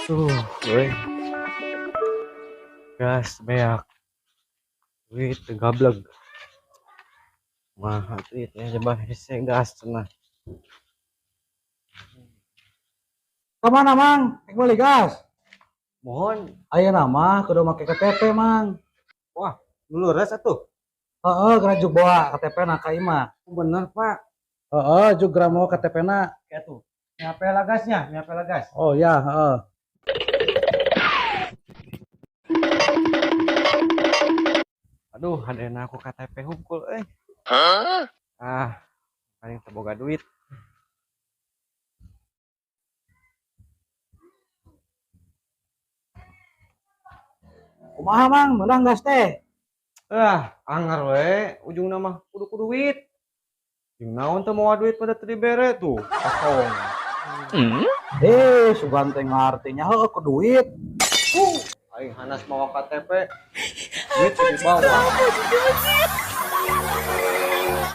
Tuh, euy. Gas beak. Duit teu gableg. Mah duit nya coba hese gas cenah. Kemana, Mang? Rek meuli gas. Mohon. Ayeuna mah kudu make KTP, Mang. Wah, nu leres atuh. Heeh, geura jug bawa KTP na ka imah. Bener, Pak. Heeh, jug geura mau KTP na. Ya tuh. Nyape lah gasnya, nyape lah gas. Oh ya, heeh. Aduh, hadena aku KTP hungkul euy. Ah, paling teu boga duit. Kumaha, Mang? Meunang gas teh? Ah, anger we, ujungna mah kudu ku duit. Jeung naon teu mawa duit pada teu dibere tuh, kosong. Eh, sugan teh ngartinya heueuh ku duit. Aing hanas mawa KTP, duit teu dibawa.